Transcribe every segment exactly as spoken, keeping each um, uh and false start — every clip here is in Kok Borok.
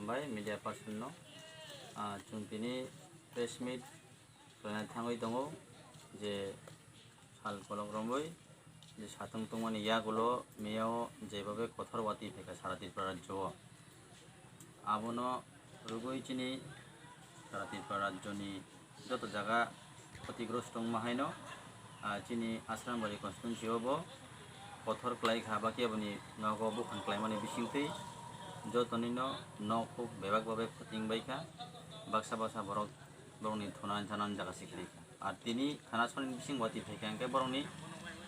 Bai media person no, ah, chwng tini press meet khlaina thangwi tongo je sal kolok romwi je satung tongmani yagulo miyao jebabe kothor watwi phaikha sara Tripura rajyo o. Abono rwgwi chini sara Tripura rajyoni joto jaga khotigrosto wngma haino, ah, chini Asrambari constituency o bo kothor khlai kha, ba khe boni nogo buphang khlaimani bisingtwi jotonino nok huk bebak babe khoting bai kha, baksa baksa borok borokni thunani thanani jaga se kwrwi kha. Ar tini khana soni bising watwi phai kha, hwnkhe borokni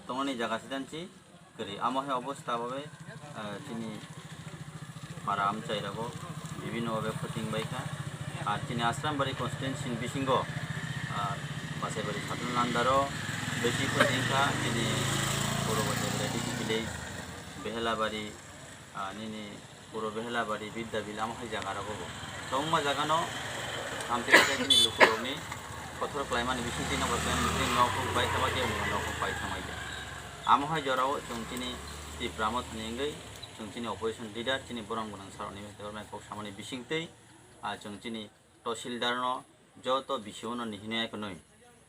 tongnani jaga se dan se kwrwi. Amo hai obostha babe, ah, chini para amchai rogo bibhinno babe khoting bai kha. Ar chini Asrambari constituency ni bisingo, ah, Basaibari Satul Landaro besi khoting kha, chini Purbo Basaibari D C village, Behelabari, ah, nini Puro Behelabari, Bidyabil, amo hai jaga rogo bo. Kwbangma jaga no hamtwi khe chini lukurokni kothor khlaimani bisingtwi no bo khlaimani bisingtwi nok huk bai thangma khe wngkha nok huk bai thangma khe. Amo hai jorao chwng chini Tipra Mothani wngwi chwng chini opposition leader chini borom gwnang sarokni kok samani bisingtwi, ah, chwng chini Tahsildar no joto bisio no nihino ekonwi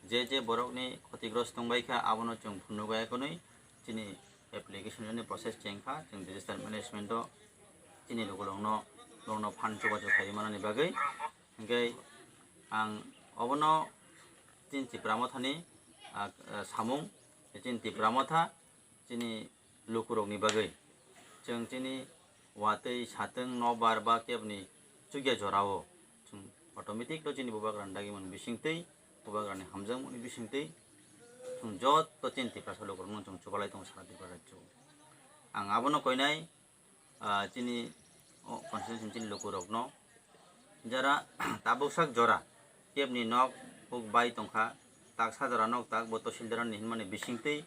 je je borokni khotigrosto wngbai kha abono chwng phunugo ekonwi chini application ni process chengkha, chwng disaster management o chini lukurokno, borokno phan chubachu khai manani bagwi. Hwnkhe ang obono chini Tipra Mothani, ah, ah, samung, chini Tipra Motha, chini lukurokni bagwi. Chwng chini watwi satwng nobar ba keboni chukya jorao chwng automatic no chini bubagrani dagimani bisingtwi, bubagrani hamjakmani bisingtwi chwng joto chini Tiprasa lukurokno chwng chubalai tongo sara Tripura rajyo. Ang abono koinai, ah, chini o constituency chini lukurokno jara tabuksak jora kebni nok huk bai tongkha, taksa jora nok tak bo Tahsildar ni hinmani bisingtwi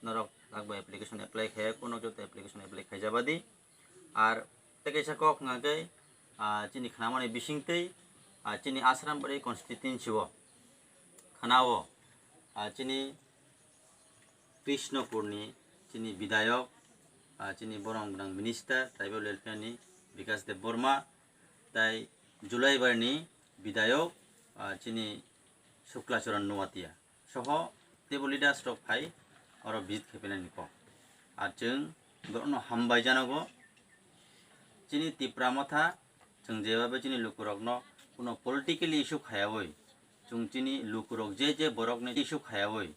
norok tak bo application apply khaiya, kuno joto application apply khaijabadi. Ar tei kaisa kok hwnkha khe, ah, chini khnamani bisingtwi, ah, chini Asrambari constituency o khana o, ah, chini Krishnapurni chini bidayok, ah, chini borom gwnang minister tribal welfare ni Bikash Debbarma, tai Julaibarni bidayok, ah, chini Shukla Charan Noatia soho teibo leaders rok phai oro visit khaiphainani kok. Ar chwng borokno hambai janago. Chini Tipra Motha chwng jebabe chini lukurokno kuno political issue khayawi, chwng chini lukurok je je borokni issue khayawi,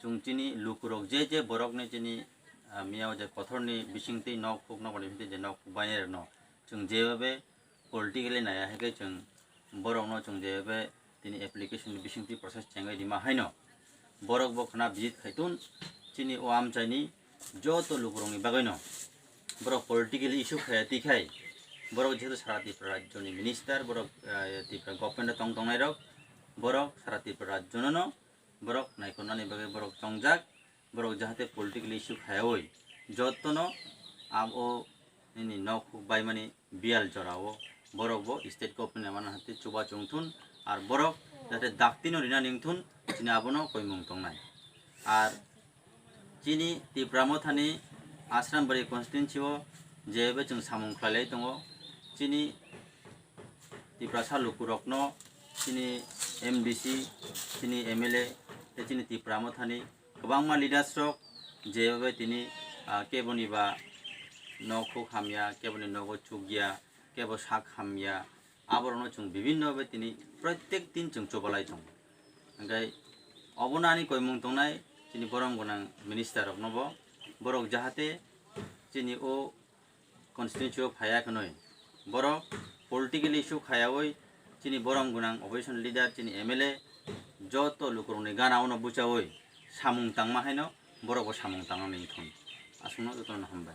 chwng chini lukurok je je borokni chini, ah, miyao je kothorni bisingtwi nok huk nok ni bisingtwi je nok huk bainai rokno chwng jebabe politically naiya hai khe chwng borokno chwng jebabe tini application ni bisingtwi process chengwi rima haino borok bo khna visit khaitun chini o amchaini joto lukurokni bagwino borok political issue khaya twi khai borok jehetu sara Tripura rajyoni minister borok, eh, Tripura government o tong tongnai rok borok sara Tripura rajyono no borok naikolnani bagwi borok tongjak. Borok jahate political issue khayawoi jotono abo nini nok huk baimani biyal jorao borok bo state government ni amano hate chuba chungthun, ar borok jahate daktino rina ningthun, chini abono koimung tongnai. Ar chini Tipra Mothani Asrambari constituency o jebe chwng samung khlailai tongo, chini Tiprasa lukurokno chini M D C, chini M L A tei chini Tipra Mothani kwbangma leaders rok jebe tini, ah, keboni ba nok huk hamya, keboni nogo chukya, kebo sak hamya, aborokno chwng bibinno bai tini protek din chwng chubalai tongo. Hwnkhe obono ani koimung tongnai chini borom gwnang minister rokno bo, borok jahate chini o constituency o phaiya khwnwi borok political issue khayawi chini borom gwnang opposition leader chini M L A joto lukurokni gana ono buchawi samung tangma haino borok bo samung tangna nini thun. Aswkno jotono hambai.